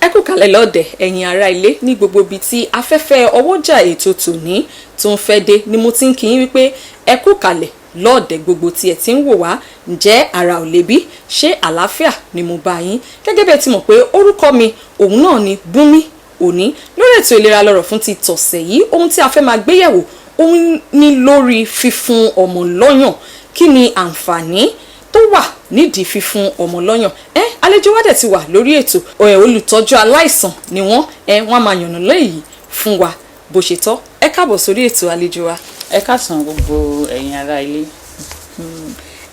Ẹ kú kalẹ̀ lọ́dẹ̀, ẹ̀yin ará ilé, ní gbogbo ibi tí afẹ́fẹ́ ọwọ́jà ètò tòní tó ń fẹ́ dé ni mo ti ń kí yín wípé ẹ kú kalẹ̀ lọ́ọ̀dẹ̀ gbogbo tí ẹ ti ń wò wá. Ǹjẹ́ ara ò lè bí? Ṣé àlàáfíà ni mo bá yín? Gẹ́gẹ́ bí ẹ ti mọ̀ pé orúkọ mi òun náà ni Bùnmi Òní lórí ètò Ìlera Lọ́rọ̀ fún ti tọ̀sẹ̀ yìí. Ohun tí a fẹ́ máa gbéyẹ̀wò òun ní lórí fífún ọmọ lọ́yàn. Kí ni àǹfààní tó wà nídìí fífún ọmọ lọ́yàn? Ẹ àlejò wa dẹ̀ ti wà lórí ètò ẹ. Olùtọ́jú aláìsàn ni wọ́n. Ẹ wọ́n á máa yànnà lẹ́yìn fún wa bó ṣe tọ́. Ẹ káàbọ̀ sórí ètò, àlejò wa. Ẹ káàsán, gbogbo ẹ̀yin ará ilé.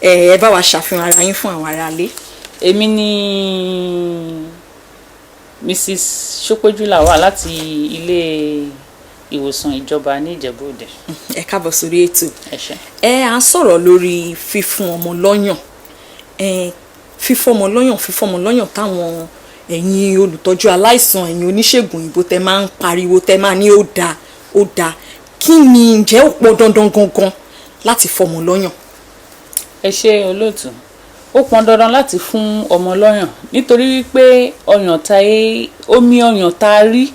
Ẹ bá wa ṣàfihàn ara yín fún àwọn ará ilé. Èmi ni Mrs Ṣópéjú Làwà láti ilé ìwòsàn ìjọba ní Ìjẹ̀bú Òde. Ẹ káàbọ̀ sórí ètò. Ẹ ṣé. Ẹ à ń sọ̀rọ̀ lórí fífún ọmọ lọ́yàn, ẹ fífún ọmọ lọ́yàn táwọn ẹ̀yin olùtọ́jú aláìsàn, ẹ̀yin oníṣègùn òyìnbó tẹ máa ń pariwo, tẹ máa ní ó dáa, ó dáa. Kí ni, ǹjẹ́ ó pọn dandan gangan láti fọmọ lọ́yàn? Ẹ ṣé, olóòtú. Ó pọn dandan láti fún ọmọ lọ́yàn nítorí wípé ọyàn tá omi ọyàn tá a rí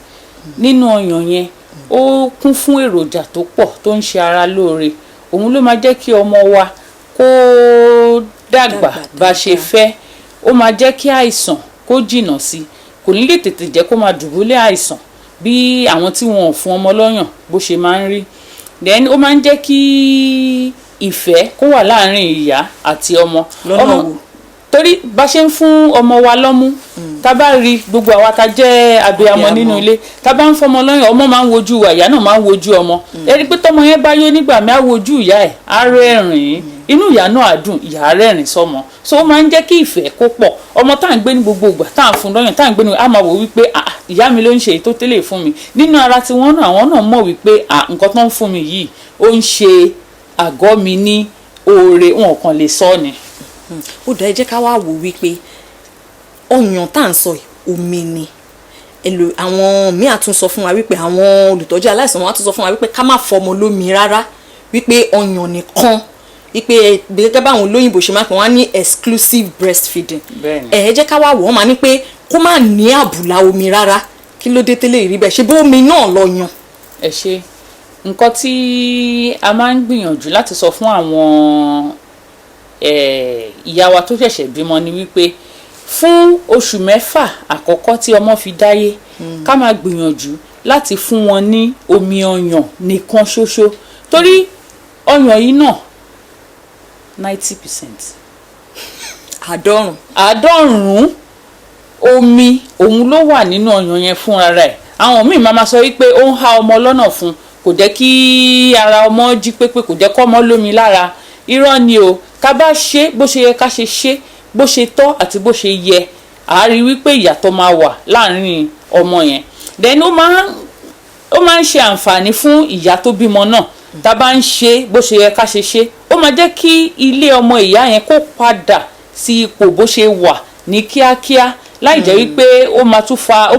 nínú ọyàn yẹn, ó kún fún èròjà tó pọ̀ tó ń ṣe ara lóore. Òun ló máa jẹ́ kí ọmọ wa kó dàgbà bá ṣe fẹ́. Ó máa jẹ́ kí àìsàn kó jìnnà sí, kò ní lè tètè jẹ́ kó máa dùbúlẹ̀ àìsàn bí àwọn tí wọn ò fún ọmọ lọ́yàn bó ṣe máa ń rí. Then ó máa ń jẹ́ kí ìfẹ́ kó wà láàárín ìyá àti ọmọ. Lọ́nà wo? Torí bá ṣe ń fún ọmọ wa lọ́mú, tá bá rí gbogbo àwa tá jẹ́ abiyamọ nínú ilé, tá bá ń fọmọ lọ́yàn, ọmọ máa ń wojú wa, ìyá náà máa ń wojú ọmọ. Ẹ rí i pé tọmọ yẹn bá yó nígbà mi, á wojú ìyá ẹ̀, á rẹ́rìn-ín, inú ìyá náà á dùn, ìyá á rẹ́rìn sọmọ. So ó máa ń jẹ́ kí ìfẹ́ kó pọ̀. Ọmọ tá à ń gbé ní gbogbo ìgbà tá à ń fún lọ́yàn, tá à ń gbé ní, á máa wò wípé, "Ah, ìyá mi ló ń ṣe èyí tó tẹ́lẹ̀ fún mi." Nínú ara tiwọn náà, àwọn náà mọ̀ wípé, "Ah, nǹkan tó ń fún mi yìí, ó ń ṣe àgọ́ mi ní oore." Wọn kàn lè sọ ni. Ó dá. Ẹ jẹ́ ká wá wò wípé ọyàn tá à ń sọ yìí, omi ni èlò. Àwọn míì àtún sọ fún wa wípé, àwọn olùtọ́jú aláìsàn wọn á tún sọ fún wa wípé ká má fọmọ lómi rárá, wípé ọyàn nìkan, wípé gẹ́gẹ́ báwọn olóyìnbó ṣe máa pè wọ́n á ní exclusive breastfeeding. Ẹ jẹ́ ká wá wò, wọ́n máa ní pé kó má ní àbùlà omi rárá. Kí ló dé tẹ́lẹ̀ rí bẹ́ẹ̀? Ṣe bó omi náà lọ yan? Ẹ ṣe. Nǹkan tí a máa ń gbìyànjú láti sọ fún àwọn ìyá wa tó ṣẹ̀ṣẹ̀ bímọ ni wípé fún oṣù 6 àkọ́kọ́ tí ọmọ fi dáyé, ká máa gbìyànjú láti fún wọn ní omi ọyàn nìkan ṣoṣo, torí ọyàn yìí náà, 90%, 90. 90 omi òun ló wà nínú ọyàn yẹn fúnra rẹ̀. Àwọn míì máa ma sọ wípé ó ń há ọmọ lọ́nà fún, kò jẹ́ kí ara ọmọ jí pépé, kò jẹ́ kó ọmọ lómi lára. Irọ́ ni o. Ká bá ṣe bó ṣe yẹ ká ṣe ṣe, bó ṣe tọ́ àti bó ṣe yẹ, à á rí wípé ìyàtọ̀ máa wà láàrin ọmọ yẹn. Then ó máa ń ṣe àǹfààní fún ìyá tó bímọ náà. Tá a bá ń ṣe bó ṣe yẹ ká ṣe ṣe, ó máa jẹ́ kí ilé ọmọ ìyá yẹn kó padà sí ipò bó ṣe wà ní kíákíá, láì jẹ́ wípé ó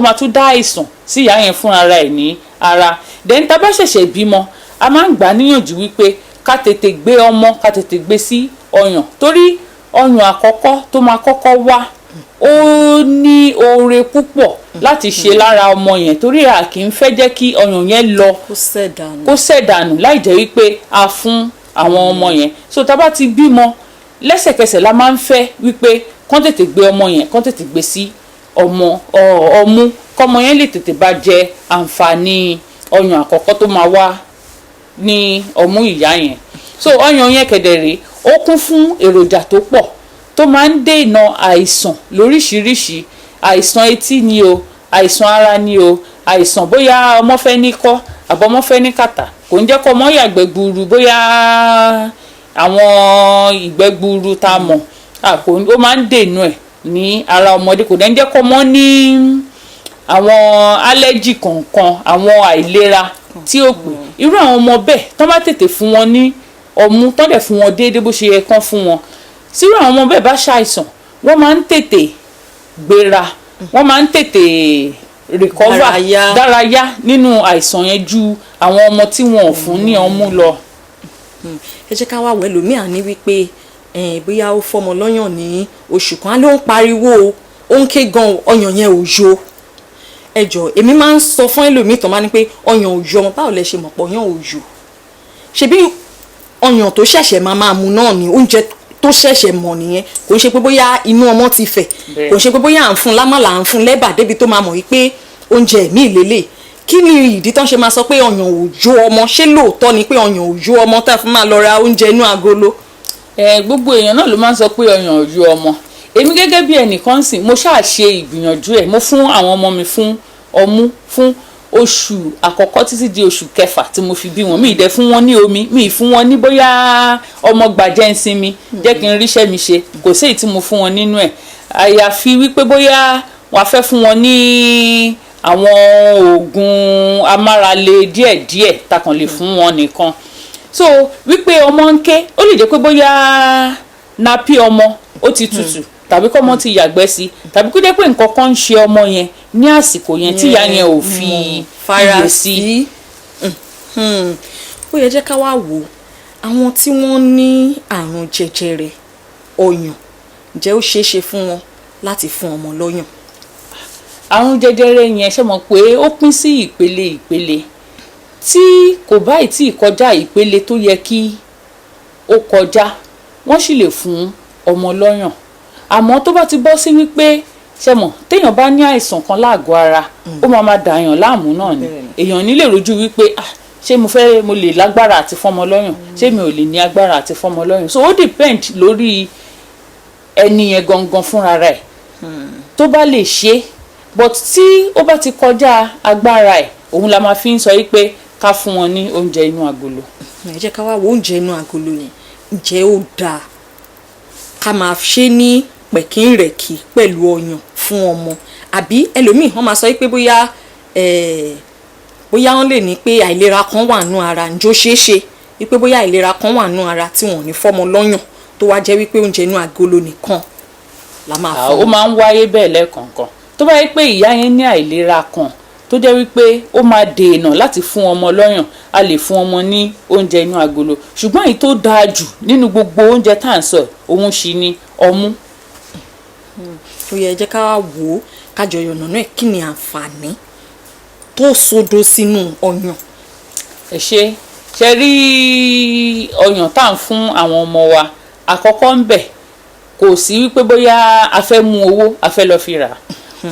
máa tún dá àìsàn sí ìyá yẹn fúnra ẹ̀ ní ara. Then tá a bá ṣẹ̀ṣẹ̀ bímọ, a máa ń gbà á níyànjú wípé ká tètè gbé ọmọ, ká tètè gbé sí ọyàn, torí ọyàn àkọ́kọ́ tó máa kọ́kọ́ wá, ó ní oore púpọ̀ láti ṣe lára ọmọ yẹn, torí a kì í fẹ́ jẹ́ kí ọyàn yẹn lọ kó sẹ̀dánù. Kó sẹ̀dànù láì jẹ́ wípé a fún àwọn ọmọ yẹn. So tá a bá ti bímọ, lẹ́sẹ̀kẹsẹ̀ la máa ń fẹ́ wípé kán tètè gbé ọmọ yẹn, kán tètè gbé sí ọmọ ọmú, kọ́mọ yẹn lè tètè bá jẹ àǹfààní ọyàn àkọ́kọ́ tó máa wá ní ọmú ìyá yẹn. So ọyàn yẹn kẹ̀dẹ̀rẹ̀, ó kún fún èròjà tó pọ̀ tó máa ń dènà àìsàn lóríṣiríṣi. Àìsàn etí ni o, àìsàn ara ni o, àìsàn bóyá ọmọ fẹ́ ní kọ́ àbọ̀ ọmọ fẹ́ ní kàtà, kò ń jẹ́ kó ọmọ yàgbẹ́ gbuuru, bóyá àwọn ìgbẹ́ gbuuru tá a mọ̀, ó máa ń dènà ẹ̀ ní ara ọmọdé. Kò dẹ̀ ń jẹ́ kó ọmọ ní àwọn allergy kọ̀ọ̀kan, àwọn àìlera tí ó pè. Irú àwọn ọmọ bẹ́ẹ̀, tán bá tètè fún wọn ní ọmú, tán dẹ̀ fún wọn déédéé bó ṣe yẹ kán fún wọn, tírú àwọn ọmọ bẹ́ẹ̀ bá ṣàìsàn, wọ́n máa ń tètè gbéra, wọ́n máa ń tètè recover, Dárayá. Dárayá nínú àìsàn yẹn ju àwọn ọmọ tí wọn ò fún ní ọmú lọ. Ẹ jẹ́ ká wá wẹ̀ lómi àní wípé bóyá ó fọmọ lọ́yàn ní oṣù kan, á ló ń pariwo o, ó ń ké gan, ọyàn yẹn ò yó. Ẹ jọ̀ọ́, èmi máa ń sọ fún ẹlòmíì tó máa ní pé ọyàn ò yọ ọmọ. Báwo lẹ ṣe mọ̀ pé ọyàn ò yọ? Ṣebí ọyàn tó ṣẹ̀ṣẹ̀ máa mu náà ni, oúnjẹ tó ṣẹ̀ṣẹ̀ mọ̀ nìyẹn. Kò ń ṣe pé bóyá inú ọmọ ti fẹ̀. Kò ń ṣe pé bóyá à ń fún lámàlà, à ń fún lẹ́bà débi tó máa mọ̀ wípé oúnjẹ mi lélẹ̀. Kí ni ìdí tán ṣe máa sọ pé ọyàn ò yó ọmọ? Ṣé lóòótọ́ ni pé ọyàn ò yó ọmọ tá a fi máa lọ ra oúnjẹ inú agolo? Ẹ, gbogbo èèyàn náà ló máa ń sọ pé ọyàn ò yó ọmọ. Èmi gẹ́gẹ́ bí ẹnìkan sìn, mo ṣáà ṣe ìgbìyànjú ẹ̀. Mo fún àwọn ọmọ mi fún ọmú fún oṣù àkọ́kọ́ títí di oṣù kẹfà tí mo fi bí wọn. Mi ì dẹ̀ fún wọn ní omi, mi ì fún wọn ní bóyá ọmọ gbàjẹ́ ń sinmi, jẹ́ kí n ríṣẹ́ mi ṣe. Kò sí èyí tí mo fún wọn nínú ẹ̀, àyàfi wípé bóyá wọ́n á fẹ́ fún wọn ní àwọn oògùn amárale díẹ̀díẹ̀ takàn lè fún wọn nìkan. So wípé ọmọ ń ké, ó lè jẹ́ pé bóyá nappy ọmọ ó ti tutù, tàbí kọ́mọ ti yàgbẹ́ sí, tàbí kó jẹ́ pé nǹkan kan ń ṣe ọmọ yẹn ní àsìkò yẹn tí ìyá yẹn ò fi fara iyè sí. Sí. Ó yẹ jẹ́ ká wá wò ó, àwọn tí wọ́n ní àrùn jẹjẹrẹ ọyàn, ǹjẹ́ ó ṣeé ṣe fún wọn láti fún ọmọ lọ́yàn? Àrùn jẹjẹrẹ yẹn, ṣe mọ̀ pé ó pín sí ìpele ìpele. Tí kò báyìí tí ì kọjá ìpele tó yẹ kí ó kọjá, wọ́n sì lè fún ọmọ lọ́yàn. Àmọ́ tó bá ti bọ́ sí wípé, ṣe mọ̀, téèyàn bá ní àìsàn kan láàgọ́ ara, ó máa ma dààyàn láàmú náà ni. Èèyàn ní lè rojú wípé, ah, ṣé mo fẹ́, mo lè lágbára àti fọ́mọ lọ́yàn, ṣé mi ò lè ní agbára àti fọ́mọ lọ́yàn? So ó depend lórí ẹni yẹn gangan fúnra rẹ̀ tó bá lè ṣe. But tí ó bá ti kọjá agbára ẹ̀, òun la máa fi ń sọ wípé ká fún wọn ní oúnjẹ inú agolo. Ẹ jẹ́ ká wá wo oúnjẹ inú agolo yẹn. Ǹjẹ́ ó dáa ká máa ṣe ní pẹ̀kínrẹ̀kì pẹ̀lú ọyàn fún ọmọ? Àbí ẹlòmíì, wọ́n máa sọ pé bóyá wọ́n lè ní pé àìlera kan wà nú ara. Ǹjẹ́ ó ṣeé ṣe wípé bóyá àìlera kan wà nú ara tí wọ́n ò ní fọ́mọ lọ́yàn, tó wá jẹ́ wípé oúnjẹ inú agolo nìkan la máa fún Ó máa ń wáyé bẹ́ẹ̀ lẹ́ẹ̀kọ̀ọ̀kan. Tó bá yẹ pé ìyá yẹn ní àìlera kan tó jẹ́ wípé ó máa dènà láti fún ọmọ lọ́yàn, a lè fún ọmọ ní oúnjẹ inú agolo. Ṣùgbọ́n èyí tó dáa jù nínú gbogbo oúnjẹ tá à ń sọ, òun sì ni ọmú. Ó yẹ jẹ́ ká wò ó, ká jọ yànnàná náà. Kí ni àǹfààní tó sodo sínú ọyàn? Ẹ ṣe. Ṣe rí ọyàn tá à ń fún àwọn ọmọ wa, àkọ́kọ́ ń bẹ̀, kò sí wípé bóyá a fẹ́ mú owó a fẹ́ lọ fi rà.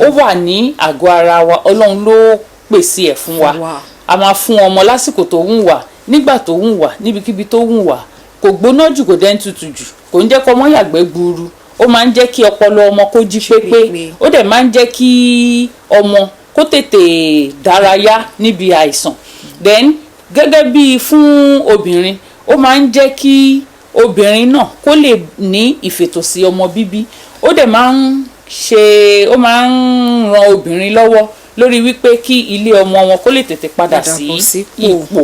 Ó wà ní àgọ́ ara wa, Ọlọ́run ló pèsè ẹ̀ fún wa. A máa fún ọmọ lásìkò tó wù wá, nígbà tó wù wá, níbikíbi tó wù wá. Kò gbóná jù, kò dẹ́ ń tutù jù, kò ń jẹ́ kó ọmọ yàgbẹ́ gbuuru. Ó máa ń jẹ́ kí ọpọlọ ọmọ kó jí pépé. Pépé. Ó dẹ̀ máa ń jẹ́ kí ọmọ kó tètè dárayá níbi àìsàn. Then gẹ́gẹ́ bí fún obìnrin, ó máa ń jẹ́ kí obìnrin náà kó lè ní ìfètòsí ọmọ bíbí. Ó dẹ̀ máa ń ṣe, ó máa ń ran obìnrin lọ́wọ́ lórí wípé kí ilé ọmọ wọn kó lè tètè padà Padà sí bọ̀ sípò. ipò.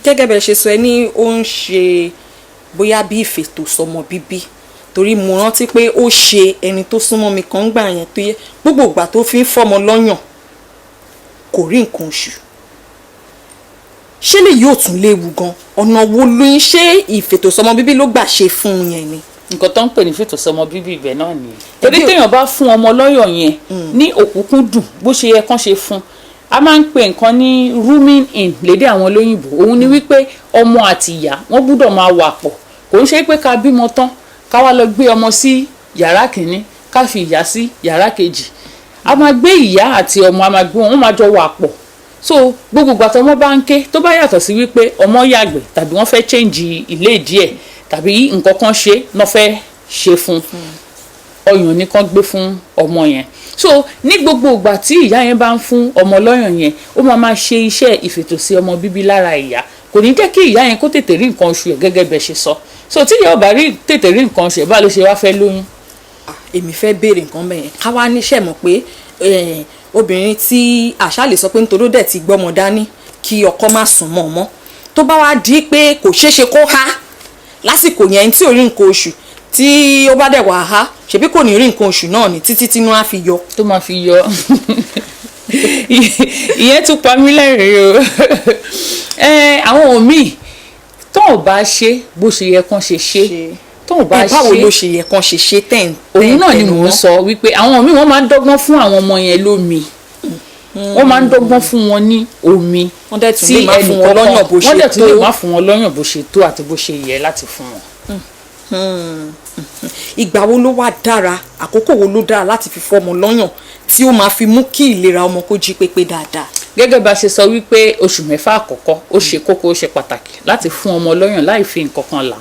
Gẹ́gẹ́ bẹ́ẹ̀ ṣe sọ, ẹ ní ó ń ṣe bóyá bí ìfètòsọ́mọ bíbí, torí mo rántí pé ó ṣe ẹni tó súnmọ́ mi kan gbà yẹn tó yẹ gbogbo ìgbà tó fi ń fọ́mọ lọ́yàn, kò rí nǹkan oṣù. Ṣé lè yóò tún léwu gan? Ọ̀nà wo ló ń ṣe ìfètòsọ́mọ bíbí ló gbà ṣe fún un yẹn ni? Nǹkan tó ń pè ní fètòsọ́mọ bíbí ibẹ̀ náà nìyẹn, torí Ẹbí téèyàn bá fún ọmọ lọ́yàn yẹn ní òkúnkúndùn bó ṣe yẹ kán ṣe fún, a máa ń pè nǹkan ní rooming in lédè àwọn olóyìnbó. Òun ni wípé ọmọ àti ìyá wọ́n gbúdọ̀ máa wà pọ̀. Kò ń ṣe pé ká bímọ tán, ká wá lọ gbé ọmọ sí yàrá kìíní, ká fi ìyá sí yàrá kejì. A máa gbé ìyá àti ọmọ, a máa gbé wọn, wọ́n máa jọ wà pọ̀. So gbogbo ìgbà tí ọmọ bá ń ké, tó bá yàtọ̀ sí wípé ọmọ yàgbẹ́ tàbí wọ́n fẹ́ change ilé díẹ̀ tàbí nǹkan kan ṣe náà fẹ́ ṣe fún ọyàn ní kán gbé fún ọmọ yẹn. So ní gbogbo ìgbà tí ìyá yẹn bá ń fún ọmọ lọ́yàn yẹn, ó máa máa ṣe iṣẹ́ ìfètòsí ọmọ bíbí lára ìyá. Kò ní jẹ́ kí ìyá yẹn kó tètè rí nǹkan oṣù ẹ̀, gẹ́gẹ́ bẹ́ẹ̀ ṣe sọ. So tí ìyá ò bá rí tètè rí nǹkan oṣù ẹ̀, báwo ló ṣe wá fẹ́ lóyún? Èmi fẹ́ béèrè nǹkan bẹ́ẹ̀ yẹn. Ká wá níṣẹ́ mọ̀ pé obìnrin tí àṣà lè sọ pé nítorí ó dẹ̀ ti gbọ́mọ dání, kí ọkọ má sùn mọ́ ọmọ, tó bá wá di pé kò ṣeé ṣe kó há lásìkò yẹn tí ò rí nǹkan oṣù, tí ó bá dẹ̀ wà há, ṣebí kò ní rí nǹkan oṣù náà ní títí tínú á fi yọ? Tó máa fi yọ. Ìyẹn tún pa mí lẹ́rìn-ín o. Ẹ, àwọn míì tó ò bá ṣe bó ṣe yẹ kán ṣe ṣe, Tó o bá Ẹ báwo ṣe ló ṣe yẹ kán ṣe ṣe tẹ̀ ń Òun náà ni mò ń sọ wípé àwọn míì, wọ́n máa ń dọ́gbọ́n fún àwọn ọmọ yẹn lómi, wọ́n máa ń dọ́gbọ́n fún wọn ní omi. Wọ́n dẹ̀ tún lè má fún wọn lọ́yàn bó ṣe Wọ́n dẹ̀ tún lè tó. má fún wọn lọ́yàn bó ṣe tó àti bó ṣe yẹ láti fún wọn. Ìgbà wo ló wá dára, àkókò wo ló dára láti fi fọ́mọ lọ́yàn tí ó máa fi mú kí ìlera ọmọ kó jí pépé dáadáa? Gẹ́gẹ́ bá a ṣe sọ wípé oṣù 6 àkọ́kọ́, ó ṣe kókó, ó ṣe pàtàkì láti fún ọmọ lọ́yàn láì fi nǹkan kan là.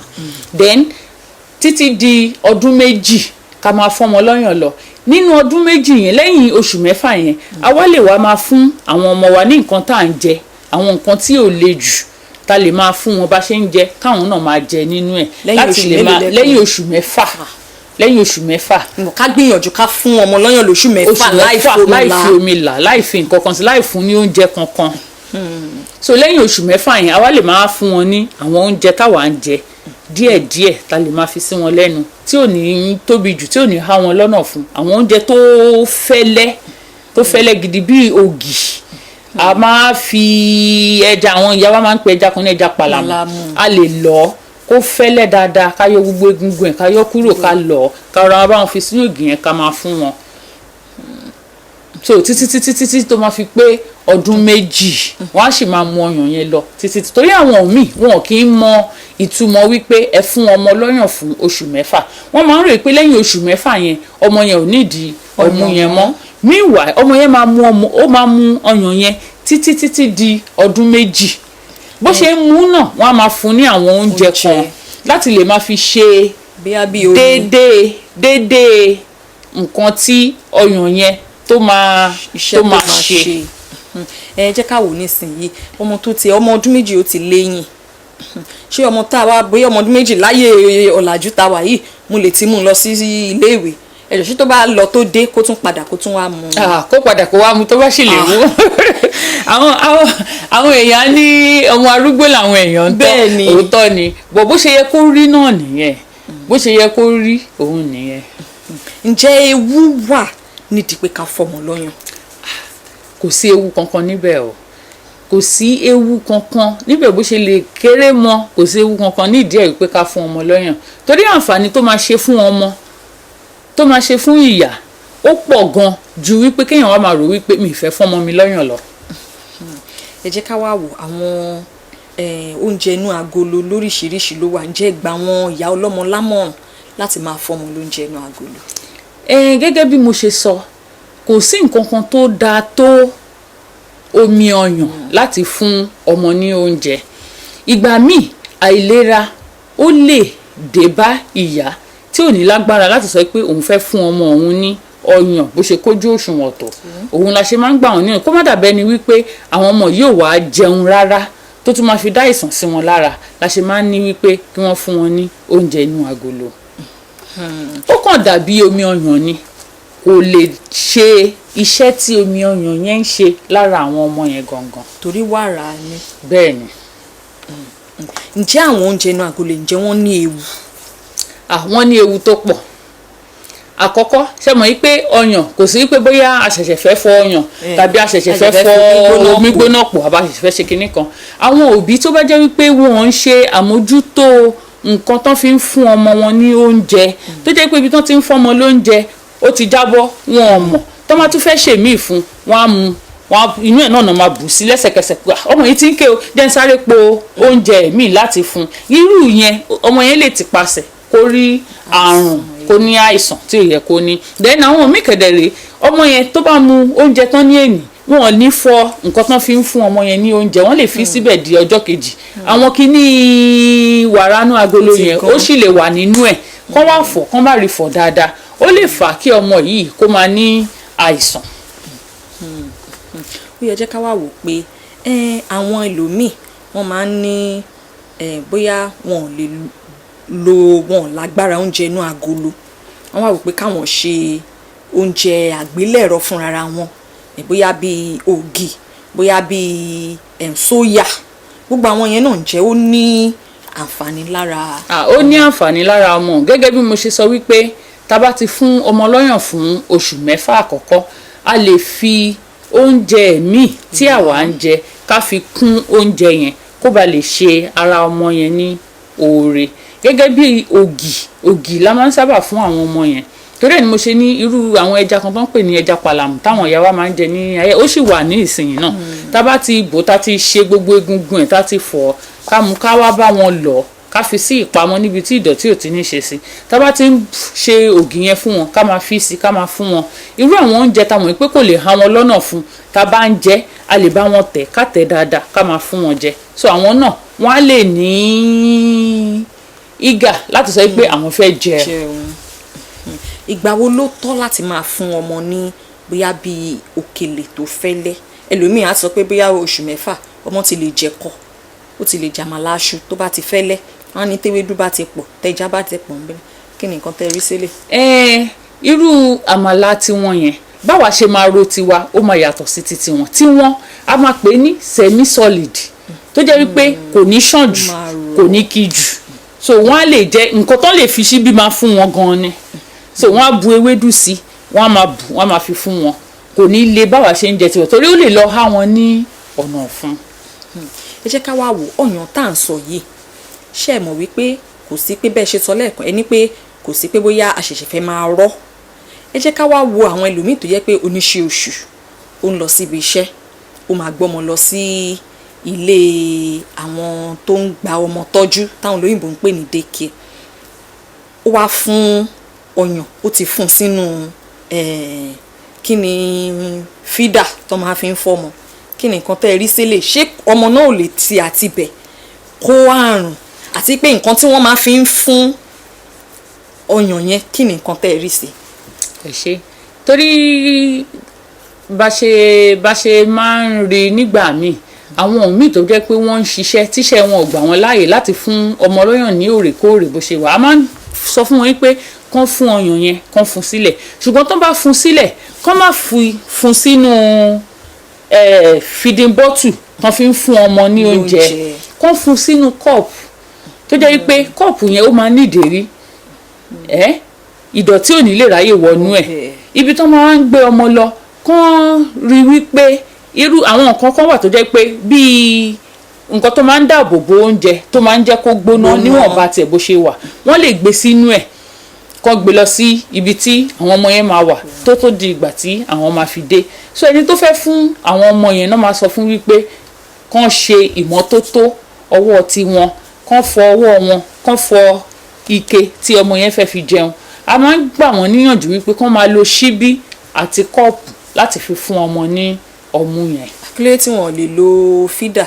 Then títí di ọdún 2, ká máa fún ọmọ lọ́yàn lọ. Nínú ọdún 2 yẹn, lẹ́yìn oṣù 6 yẹn, a wá lè wá máa fún àwọn ọmọ wa ní nǹkan tá à ń jẹ, àwọn nǹkan tí ò le jù ta lè máa fún wọn, bá ṣe ń jẹ káwọn náà máa jẹ nínú ẹ̀. Lẹ́yìn Láti oṣù lè mélòó máa lẹ́kùn? Lẹ́yìn oṣù 6, lẹ́yìn oṣù 6. Ká gbìyànjú ká fún ọmọ lọ́yàn lóṣù 6 Oṣù láì 6 fomi láì la. fi omi là, láì fi nǹkan kan sí, láì fún ní oúnjẹ kankan. So lẹ́yìn oṣù 6 yẹn, àwa lè máa fún wọn ní àwọn oúnjẹ táwa ń jẹ díẹ̀díẹ̀, ta lè máa fi sí wọn lẹ́nu, tí ò ní tóbi jù, tí ò ní há wọn lọ́nà fún, àwọn oúnjẹ tó fẹ́lẹ́, tó fẹ́lẹ́ gidi bíi ògì. A máa fi ẹja, àwọn ìyá wa máa ń pe ẹja kan ní ẹja pàlàmù. Pàlàmù. A lè lọ kó fẹ́lẹ́ dáadáa, ká yọ gbogbo egungun ẹ̀, ká yọ kúrò, ká lọ, ká rọra bá wọn fi sínú ògì yẹn, ká máa fún wọn. So títí títí títí tó máa fi pé ọdún 2, wọ́n á sì máa mu ọyàn yẹn lọ títí tí, torí àwọn míì, wọn kì í mọ ìtumọ̀ wípé ẹ fún ọmọ lọ́yàn fún oṣù 6. Wọ́n máa ń rò pé lẹ́yìn oṣù 6 yẹn, ọmọ yẹn ò nídìí ọmú yẹn mọ́. Meanwhile, ọmọ yẹn máa mu ọmọ, ó máa mu ọyàn yẹn títí títí di ọdún 2. Bó ṣe ń mú náà, wọ́n á máa fún ní àwọn oúnjẹ Oúnjẹ. kan láti lè máa fi ṣe Bóyá bí omi. déédéé déédéé nǹkan tí ọyàn yẹn tó máa Iṣẹ́ tó máa ṣe. Ẹ jẹ́ ká wò nísìnyí, ọmọ tó ti ọmọ ọdún 2, ó ti léyìn. Ṣé ọmọ tá a wá, bóyá ọmọ ọdún 2, láyé ọ̀làjú tá a wà yìí, mo lè ti mú un lọ sí iléèwé ẹ̀jọ̀, ṣé tó bá lọ tó dé, kó tún padà kó tún wá mú un? Ah, kó padà kó wá mu tó bá sì lè mú. Àwọn èèyàn ní ọmọ arúgbó làwọn èèyàn ń tọ́. Bẹ́ẹ̀ ni. Òótọ́ ni bọ̀, bó ṣe yẹ kó rí náà nìyẹn, bó ṣe yẹ kó rí òun nìyẹn. Ǹjẹ́ ewu wà nídìí pé ká fọmọ lọ́yàn? Kò sí ewu kankan níbẹ̀ o, kò sí ewu kankan níbẹ̀, bó ṣe lè kéré mọ́. Kò sí ewu kankan nídìí ẹ̀ wípé ká fún ọmọ lọ́yàn, torí àǹfààní tó máa ṣe fún ọmọ, tó máa ṣe fún ìyá, ó pọ̀ gan ju wípé kéèyàn wá máa rò wípé mi ì fẹ́ fún ọmọ mi lọ́yàn lọ. Ẹ jẹ́ ká wá wò àwọn oúnjẹ inú agolo lóríṣiríṣi ló wà. Ǹjẹ́ gba àwọn ìyá ọlọ́mọ lámọ̀ràn láti máa fọmọ lóúnjẹ inú agolo? Ẹ gẹ́gẹ́ bí mo ṣe sọ, kò sí nǹkan kan tó dáa tó omi ọyàn láti fún ọmọ ní oúnjẹ. Ìgbà míì, àìlera ó lè dé bá ìyá tí ò ní lágbára láti sọ pé òun fẹ́ fún ọmọ òun ní ọyàn bó ṣe kójú òṣùwọ̀n tó. Òun la ṣe máa ń gbà wọ́n níyànjú, kó má dàbẹ́ ni wípé àwọn ọmọ yóò wá jẹun rárá, tó tún máa fi dá àìsàn sí wọn lára, la ṣe máa ń ní wípé kí wọ́n fún wọn ní oúnjẹ inú agolo. Ó kàn dàbí omi ọyàn ni, kò lè ṣe iṣẹ́ tí omi ọyàn yẹn ń ṣe lára àwọn ọmọ yẹn gangan. Torí wàrà ni. Bẹ́ẹ̀ ni. Ǹjẹ́ àwọn oúnjẹ inú agolo, ǹjẹ́ wọ́n ní ewu? Àwọn ní ewu tó pọ̀. Àkọ́kọ́, ṣe mọ̀ yí pé ọyàn, kò sí pé bóyá a ṣẹ̀ṣẹ̀ fẹ́ fọ ọyàn tàbí a ṣẹ̀ṣẹ̀ fẹ́ fọ omi omi gbóná. Gbóná pọ̀, àbá ṣẹ̀ṣẹ̀ fẹ́ ṣe kinní kan. Àwọn òbí tó bá jẹ́ wípé wọ́n ń ṣe àmójútó nǹkan tán fi ń fún ọmọ wọn ní oúnjẹ, tó jẹ́ pé ibi tán ti ń fọ́mọ lóúnjẹ, ó ti jábọ́, wọn ò mọ̀, tó máa tún fẹ́ ṣèmíì fún wọn, á mú wọn inú ẹ̀ náà náà máa bù sí lẹ́sẹ̀kẹsẹ̀ pé, "Ah, ọmọ yìí ti ń ké o, jẹ́ ń sáré po oúnjẹ míì láti fún un." Irú yẹn, ọmọ yẹn lè ti pasẹ̀ kó rí àrùn, kó ní àìsàn tí ò yẹ kó ní. Then àwọn míì kẹ̀dẹ̀rẹ̀, ọmọ yẹn tó bá mu oúnjẹ tán ní ènì, wọn ò ní fọ nǹkan tán fi ń fún ọmọ yẹn ní oúnjẹ, wọ́n lè fi síbẹ̀ di ọjọ́ kejì. Àwọn kíní wàrà inú agolo Ti yẹn gan. ó sì lè wà nínú ẹ̀, kán wá fọ̀, kán má rí fọ̀ dáadáa, ó lè fà á kí ọmọ yìí kó máa ní àìsàn. Ó yẹ jẹ́ ká wá wò pé àwọn ẹlòmíì, wọ́n máa ń ní bóyá wọn ò lè lo, wọn ò lágbára oúnjẹ inú agolo, wọ́n wá wò pé káwọn ṣe oúnjẹ àgbélẹ̀rọ fúnra wọn, bóyá bíi ògì, bóyá bíi sóyà, gbogbo àwọn yẹn náà, ǹjẹ́ ó ní àǹfààní lára? Ah, ó ní àǹfààní lára ọmọ. Gẹ́gẹ́ bí mo ṣe sọ wípé tá bá ti fún ọmọ lọ́yàn fún oṣù 6 àkọ́kọ́, a lè fi oúnjẹ míì tí àwa ń jẹ, ká fi kún oúnjẹ yẹn, kó ba lè ṣe ara ọmọ yẹn ní oore. Gẹ́gẹ́ bí ògì, ògì la máa ń sábà fún àwọn ọmọ yẹn. Torí ẹ̀ ni mo ṣe ní irú àwọn ẹja kan tó ń pè ní ẹja pàlàmù táwọn ìyá wa máa ń jẹ ní ayé, ó sì wà ní ìsinyìí náà. Tá bá ti bò, tá ti ṣe gbogbo egungun ẹ̀, tá ti fọ̀, ká mú, ká wá bá wọn lọ̀, ká fi sí ìpamọ́ níbi tí ìdọ̀tí ò ti ní ṣe sí. Tá bá ti ń ṣe ògì yẹn fún wọn, ká máa fi sí, ká máa fún wọn. Irú àwọn oúnjẹ táwọn pé kò lè há wọn lọ́nà fún, tá bá ń jẹ, a lè bá wọn tẹ̀, ká tẹ̀ dáadáa, ká máa fún wọn jẹ. So àwọn náà, wọ́n á lè ní ìgà láti sọ pé àwọn fẹ́ jẹ. Jẹun. Ìgbà wo ló tọ́ láti máa fún ọmọ ní bóyá bíi òkèlè tó fẹ́lẹ́? Ẹlòmíì á sọ pé bóyá oṣù 6 ọmọ ti lè jẹ̀kọ, ó ti lè jàmàlà aṣu tó bá ti fẹ́lẹ́. Wọ́n á ní tewédú bá ti pọ̀, tẹja bá ti pọ̀ ńbẹ̀. Kí ni nǹkan tẹ́ rí sílẹ̀? Ẹ irú àmàlà tiwọn yẹn, báwa ṣe máa ro tiwa, ó máa yàtọ̀ sí ti tiwọn. Tiwọn, a máa pè é ní semi solid, tó jẹ́ wípé kò ní ṣàn jù, Máa rọ̀. kò ní kí jù. So wọ́n á lè jẹ nǹkan tó lè fi síbí máa fún wọn gan ni. So wọ́n á bu ewédú sí, wọ́n á máa bù, wọ́n á máa fi fún wọn. Kò ní le báwa ṣe ń jẹ tiwọn, torí ó lè lọ há wọn ní ọ̀nà ọ̀fun. Ẹ jẹ́ ká wá wò ọyàn tá à ń sọ yìí. Ṣé ẹ mọ̀ wípé kò sí pé bẹ́ẹ̀ ṣe sọ lẹ́ẹ̀kan, ẹni pé kò sí pé bóyá a ṣẹ̀ṣẹ̀ fẹ́ máa rọ́? Ẹ jẹ́ ká wá wo àwọn ẹlòmíì tó yẹ pé oníṣẹ́ oṣù, ó ń lọ síbi iṣẹ́, ó máa gbọ́mọ lọ sí ilé àwọn tó ń gba ọmọ tọ́jú táwọn olóyìnbó ń pè ní daycare. Ó wá fún ọyàn, ó ti fún sínú kí ni, feeder tó máa fi ń fọ́mọ. Kí ni nǹkan tẹ́ ẹ rí sílẹ̀? Ṣé ọmọ náà ò lè ti àtibẹ̀ kó àrùn? Àti pé nǹkan tí wọ́n máa fi ń fún ọyàn yẹn, kí ni nǹkan tẹ́ ẹ rí sí? Ẹ ṣe. Torí bá ṣe máa ń rí nígbà míì, àwọn míì tó jẹ́ pé wọ́n ń ṣiṣẹ́, tíṣẹ́ wọn ò gbà wọ́n láàyè láti fún ọmọ lọ́yàn ní òrèkóòrè bó ṣe wà, a máa ń sọ fún wọn pé kán fún ọyàn yẹn, kán fún sílẹ̀. Ṣùgbọ́n tán bá fún sílẹ̀, kán má fi fún sínú feeding bottle tán fi ń fún ọmọ ní oúnjẹ. Lóúnjẹ. Kán fún sínú cup tó jẹ́ wípé cup yẹn, ó máa ní ìdérí ẹ́, ìdọ̀tí ò ní lè ráyè wọnú ẹ̀. Ibi tó máa ń gbé ọmọ lọ, kán rí wípé irú àwọn nǹkan kan wà tó jẹ́ pé bíi nǹkan tó máa ń dáàbò bo oúnjẹ, tó máa ń jẹ́ kó gbóná Gbóná. níwọ̀nba tiẹ̀ bó ṣe wà, wọ́n lè gbé sínú ẹ̀, kán gbé lọ sí ibi tí àwọn ọmọ yẹn máa wà tó di ìgbà tí àwọn máa fi dé. So ẹni tó fẹ́ fún àwọn ọmọ yẹn náà máa sọ fún wípé kán ṣe ìmọ́tótó ọwọ́ tiwọn, kán fọ ọwọ́ wọn, kán fọ ike tí ọmọ yẹn fẹ́ fi jẹun. A máa ń gbà wọ́n níyànjú wípé kán máa lo ṣíbí àti kọ́ọ̀pù láti fi fún ọmọ ní ọmú yẹn. Kí ló dé tí wọn ò lè lo feeder,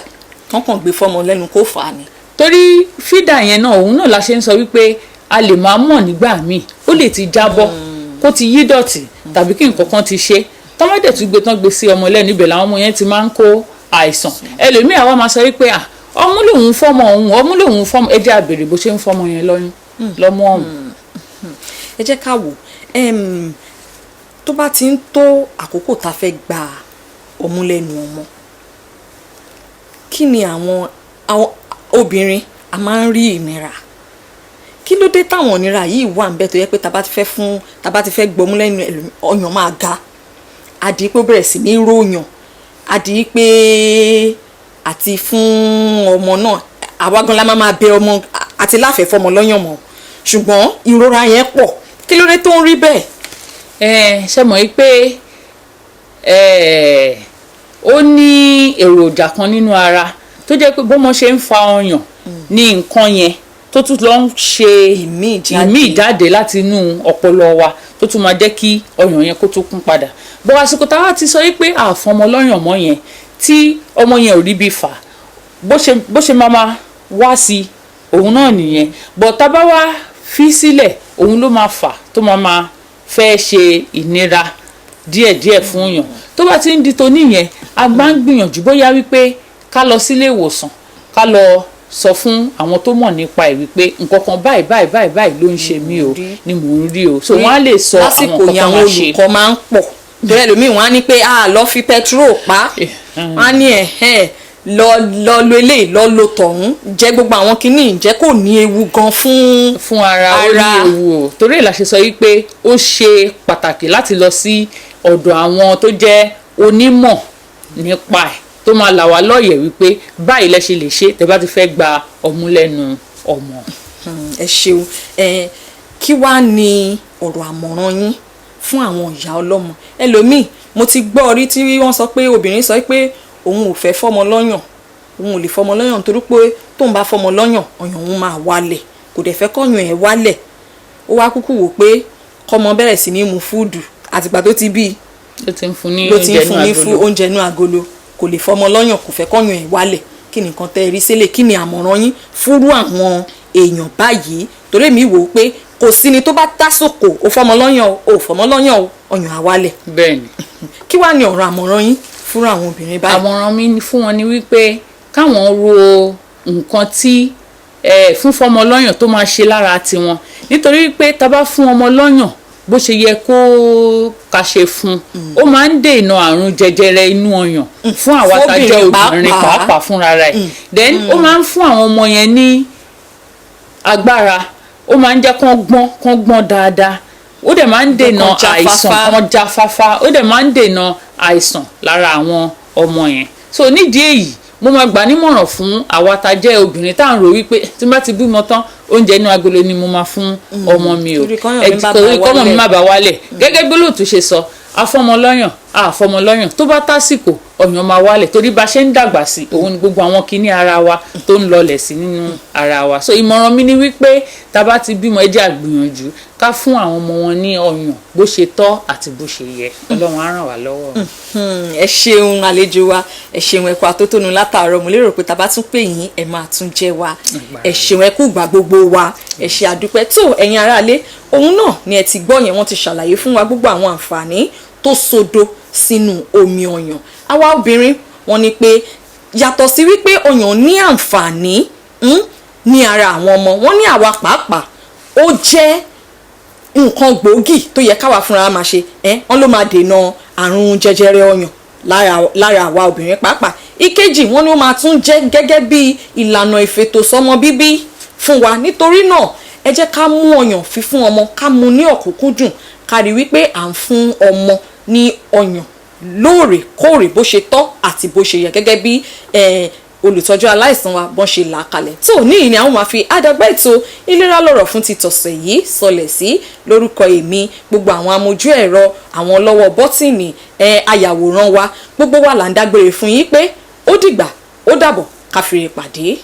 kán kàn gbé fọ́mọ lẹ́nu kó fà á ni? Torí feeder yẹn náà, òun náà la ṣe ń sọ wípé a lè máa mọ̀ nígbà míì, ó lè ti jábọ́, kó ti yí dọ̀tí, tàbí kí nǹkan kan ti ṣe. Tọ́mọdé tún gbé tán, gbé sí ọmọ lẹ́nu, ibẹ̀ làwọn ọmọ yẹn ti máa ń kó àìsàn. Ẹlòmíì àwa máa sọ wípé à, ọmú lòun fọ́mọ òun, ọmú lòun fọ́mọ. Ẹ jẹ́ á bèèrè bó ṣe ń fọ́mọ yẹn lọ́yún lọ́mú ọ̀hún. Ẹ jẹ́ ká wò, tó bá ti ń tó àkókò tá a fẹ́ gba ọmú lẹ́nu ọmọ, kí ni àwọn obìnrin a máa ń rí ìnira? Kí ló dé táwọn ìnira yìí wà ń bẹ, tó yẹ pé tá bá ti fẹ́ fún, tá bá ti fẹ́ gbọmú lẹ́nu ẹlòmíì, ọyàn máa ga, àdí pé ó bẹ̀rẹ̀ sí ní ròyàn, àdí pé àti fún ọmọ náà, àwa gan la máa bẹ ọmọ àti láfẹ̀ẹ́ fọmọ lọ́yàn mọ́, ṣùgbọ́n ìrora yẹn pọ̀? Kí ló dé tó ń rí bẹ́ẹ̀? Ẹ ṣe mọ̀ pé ẹ ó ní èròjà kan nínú ara tó jẹ́ pé bọ́mọ ṣe ń fa ọyàn ní nǹkan yẹn tó tún lọ ń ṣe ìmíì jáde. Ìmíì jáde láti inú ọpọlọ wa, tó tún máa jẹ́ kí ọyàn yẹn kó tún kún padà bọ́. Àsìkò táwa ti sọ wípé àfọmọ lọ́yàn mọ́ yẹn, tí ọmọ yẹn ò rí bí fà, bó ṣe máa wá sí òun náà nìyẹn. Bọ̀ tá a bá wá fi sílẹ̀, òun ló máa fà tó máa fẹ́ ṣe ìnira díẹ̀díẹ̀ fún yàn. Tó bá ti ń di toní yẹn, a máa ń gbìyànjú bóyá wípé ká lọ sílé ìwòsàn, ká lọ sọ fún àwọn tó mọ̀ nípa ẹ̀ wípé nǹkan kan báyìí báyìí báyìí báyìí ló ń ṣe mí o, ni mò ń rí o. So wọ́n á lè sọ àwọn Lásìkò nǹkan yẹn, tó àwọn máa ṣe. Olùkọ́ máa ń pọ̀, torí ẹlòmíì, wọ́n á ní pé a lọ fi petrol pa, wọ́n á ní ẹ̀hẹ́n, lọ lọ lo eléyìí, lọ lo tọ̀hún, jẹ́ gbogbo àwọn kinní. Ǹjẹ́ kò ní ewu gan fún Fún ara? Ó ní ara. Ewu o. Torí ẹ̀ la ṣe sọ wípé ó ṣe pàtàkì láti lọ sí ọ̀dọ̀ àwọn tó jẹ́ onímọ̀ nípa ẹ̀, tó máa là wá lọ́yẹ̀ wípé báyìí lẹ ṣe lè ṣe tẹ́ bá ti fẹ́ gba ọmú lẹ́nu ọmọ. Ẹ ṣeun. Ẹ kí wàá ní ọ̀rọ̀ àmọ̀ràn yín fún àwọn ìyá ọlọ́mọ? Ẹlòmíì, mo ti gbọ́ rí tí wọ́n sọ pé obìnrin sọ pé òun ò fẹ́ fọ́mọ lọ́yàn, òun ò lè fọ́mọ lọ́yàn nítorí pé tóun bá fọ́mọ lọ́yàn, ọyàn òun máa wálẹ̀, kò dẹ̀ fẹ́ kọ́yàn ẹ̀ wálẹ̀. Ó wá kúkú wò pé kọ́mọ bẹ̀rẹ̀ sí ní mu fúdù, àtìgbà tó ti bí i ló ti ń fún ní ló ti ń oúnjẹ fún inú ní fún agolo. Oúnjẹ inú agolo, kò lè fọmọ lọ́yàn, kò fẹ́ kọ́yàn ẹ̀ wálẹ̀. Kí ni nǹkan tẹ́ ẹ rí sílẹ̀? Kí ni àmọ̀ràn yín fúrú àwọn èèyàn báyìí? Torí èmi wò ó pé kò sí ni tó bá tásòkò ó fọmọ lọ́yàn o, ò fọmọ lọ́yàn o, ọyàn á wálẹ̀. Bẹ́ẹ̀ ni. Kí wàá ní ọ̀rọ̀ àmọ̀ràn yín fúrú àwọn obìnrin báyìí? Àmọ̀ràn mi fún wọn ni wípé káwọn ro nǹkan tí fún fọmọ lọ́yàn tó máa ṣe lára tiwọn, nítorí wípé tá bá fún ọmọ lọ́yàn bó ṣe yẹ kó ká ṣe fún un, ó máa ń dènà àrùn jẹjẹrẹ inú ọyàn fún àwa tá jẹ́ Fóbìnrin obìnrin pàápàá. pàápàá fúnra rẹ̀. Then ó máa ń fún àwọn ọmọ yẹn ní agbára, ó máa ń jẹ́ kán gbọ́n, kán gbọ́n dáadáa. Ó dẹ̀ máa ń dènà Kán jáfáfá. àìsàn, kán jáfáfá. Ó dẹ̀ máa ń dènà àìsàn lára àwọn ọmọ yẹn. So nídìí èyí, mo máa gbà nímọ̀ràn fún àwa tá jẹ́ obìnrin tá à ń rò wípé tí n bá ti bímọ tán, oúnjẹ inú agolo ni mo máa fún ọmọ mi o, Torí kọ́yàn mi má torí bàa kọ́mọ mi wálẹ̀. má bàa wálẹ̀. Gẹ́gẹ́ bí olóòtú ṣe sọ, afọmọlọ́yàn, àfọmọlọ́yàn, tó bá tásìkò, ọyàn máa wálẹ̀, torí bá ṣe ń dàgbà sí, òun ni gbogbo àwọn kinní ara wa tó ń lọlẹ̀ sí nínú ara wa. So ìmọ̀ràn mi ni wípé tá a bá ti bímọ, ẹ jẹ́ á gbìyànjú ká fún àwọn ọmọ wọn ní ọyàn bó ṣe tọ́ àti bó ṣe yẹ. Ọlọ́run á ràn wá lọ́wọ́. Ẹ ṣeun, àlejò wa, ẹ ṣeun, ẹ kú atótónu látàárọ̀. Mo lérò pé tá a bá tún pè yín, ẹ máa tún jẹ́ wa. Ẹ ṣeun, ẹ kú ìgbà gbogbo wa, ẹ ṣe àdúpẹ́. Tó ẹ̀yin aráalé, òun náà ni ẹ ti gbọ́ yẹn. Wọ́n ti ṣàlàyé fún wa gbogbo àwọn àǹfààní tó sodo sínú omi ọyàn àwa obìnrin. Wọ́n ní pé yàtọ̀ sí wípé ọyàn ní àǹfààní ní ara àwọn ọmọ, wọ́n ní àwa pàápàá, ó jẹ́ nǹkan gbòógì tó yẹ káwa fúnra máa ṣe. Ẹ wọn ló máa dènà àrùn jẹjẹrẹ ọyàn lára àwa obìnrin pàápàá. Ìkejì, wọn ni ó máa tún jẹ́ gẹ́gẹ́ bí ìlànà ìfètòsọ́mọ bíbí fún wa. Nítorí náà, ẹ jẹ́ ká mú ọyàn fífún ọmọ, ká mú ní ọ̀kúnkúndùn, ká rí wípé à ń fún ọmọ ní ọyàn lóòrèkóòrè bó ṣe tọ́ àti bó ṣe yẹ, gẹ́gẹ́ bí olùtọ́jú aláìsàn wa bọ́n ṣe là á kalẹ̀. Tó ní ìní àwọn máa fi àdàgbà ètò ìlera lọ́rọ̀ fún ti tọ̀sẹ̀ yìí sọlẹ̀ sí. Lórúkọ èmi, gbogbo àwọn amójú ẹ̀rọ, àwọn ọlọ́wọ́ bọ́tìnì, ayàwòrán wa, gbogbo wa là ń dágbére fún yín pé ó dìgbà, ó dàbọ̀, káfíńrè pàdé.